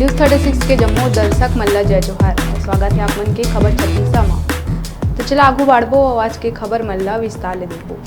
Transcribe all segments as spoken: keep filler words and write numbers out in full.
News thirty six के जम्मो दर्शक मन ला जय जोहार। स्वागत है आप मन के खबर छत्तीसा म। तो चला आगू बाढ़बो अउ आज के खबर मन ला विस्तार ले देखबो।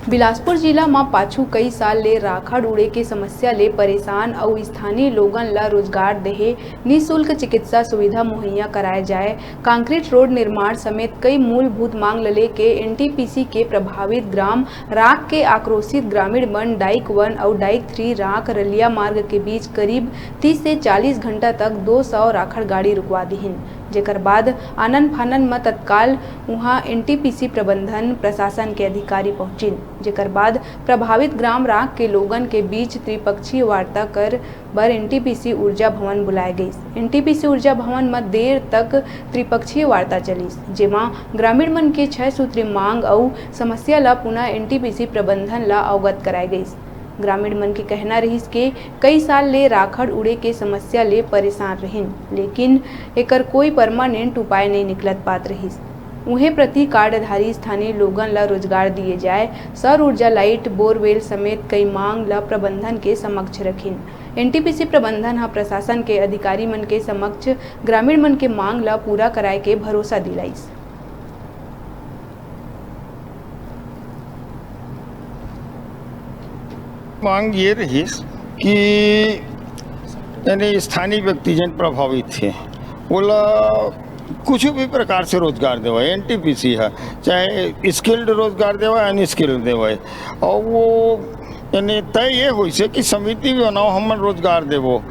बिलासपुर जिला म पाछू कई साल ले राखड़ उड़े के समस्या ले परेशान अउ स्थानीय लोगन ला रोजगार देहे, निशुल्क चिकित्सा सुविधा मुहैया कराए जाए, कंक्रीट रोड निर्माण समेत कई मूलभूत मांग ल लेके एनटीपीसी के प्रभावित ग्राम राख के आक्रोशित ग्रामीण मन डाइक वन अउ डाइक थ्री राख रलिया मार्ग के बीच करीब तीस से चालीस घंटा तक दो सौ राखड़ गाड़ी रुकवा दिहिन, जेकर बाद आनन फानन म तत्काल उहां एनटीपीसी प्रबंधन प्रशासन के अधिकारी पहुंचिन, जेकर बाद प्रभावित ग्राम राख के लोगन के बीच त्रिपक्षीय वार्ता कर बर एनटीपीसी ऊर्जा भवन बुलाए गइस। एनटीपीसी ऊर्जा भवन म देर तक त्रिपक्षीय वार्ता चलिस, जेमा ग्रामीण मन के छह सूत्री मांग अउ समस्या ल पुनः एनटीपीसी प्रबंधन ल अवगत कराए गइस। ग्रामीण मन के कहना रहिस के कई साल ले राखड़ उड़े के समस्या ले परेशान रहिन, लेकिन एकर कोई परमानेंट उपाय नइ निकलत पात रहिस। उहें, प्रति कार्डधारी स्थानीय लोगन ल रोजगार दिए जाए, सौर ऊर्जा लाइट, बोरवेल समेत कई मांग ल प्रबंधन के समक्ष रखिन। एनटीपीसी प्रबंधन ह प्रशासन के अधिकारी मन के समक्ष ग्रामीण मन के मांग ल पूरा कराए के भरोसा दिलाइस। मांग ये रहिस कि यानी स्थानीय व्यक्ति जन प्रभावित हे, ओला कुछ भी प्रकार से रोजगार देवे, एनटीपीसी है, चाहे स्किल्ड रोजगार देवे, अनस्किल्ड देवे, और वो यानी तय ये होइसे कि समिति बनाओ, हमन रोजगार देबो,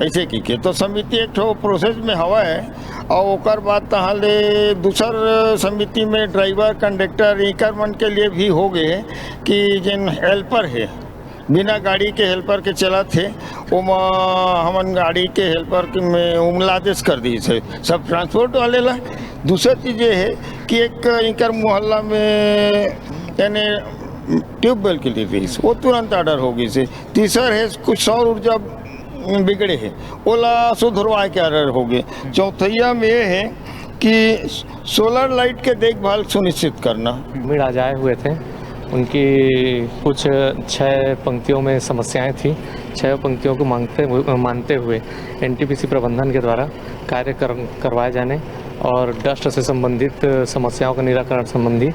ऐसे की के। तो समिति एक ठो प्रोसेस में हवा है, और ओकर बाद तहाँ ले दूसर समिति में ड्राइवर, कंडक्टर, इकर मन के लिए भी हो गए कि जिन हेल्पर है, बिना गाड़ी के हेल्पर के चलत हे, ओमा हमन गाड़ी के हेल्पर के में ओमला आदेश कर दिस हे, सब ट्रांसपोर्ट वाले ला। दूसर चीज ये है कि एक इकर मोहल्ला में यानी ट्यूबवेल के लिए रहिस, वो तुरंत ऑर्डर हो गइस हे। तीसर है कुछ सौर ऊर्जा बिगड़े है, ओला सुधरवाए के ऑर्डर हो गए। चौथैया में ये है कि सोलर लाइट के देखभाल सुनिश्चित करना। ग्रामीण आज आए हुए थे, उनकी कुछ छः पंक्तियों में समस्याएं थी। छः पंक्तियों को मांगते हुए, मानते हुए एनटीपीसी प्रबंधन के द्वारा कार्य कर, करवाए जाने और डस्ट से संबंधित समस्याओं का निराकरण संबंधी,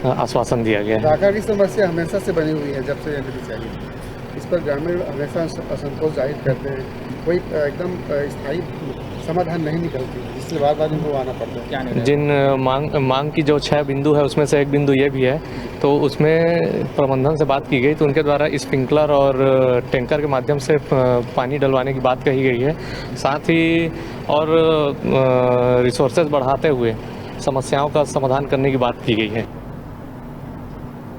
अ, आश्वासन दिया गया है। राखड़ की समस्या हमेशा से बनी हुई है, जब से एनटीपीसी आई है। इस पर ग्रामीण हमेशा अस-, असंतोष जाहिर करते हैं। कोई, अ, एकदम, अ, स्थायी समाधान नहीं निकलती, जिससे बार-बार इनको आना पड़ता है। क्या निर्णय? जिन, अ, मांग, मांग की जो छह बिंदु है, उसमें से एक बिंदु ये भी है, तो उसमें प्रबंधन से बात की गई, तो उनके द्वारा स्प्रिंकलर और, अ, टैंकर के माध्यम से, अ, पानी डलवाने की बात कही गई है। साथ ही और, अ, रिसोर्सेज बढ़ाते हुए समस्याओं का समाधान करने की बात की गई है।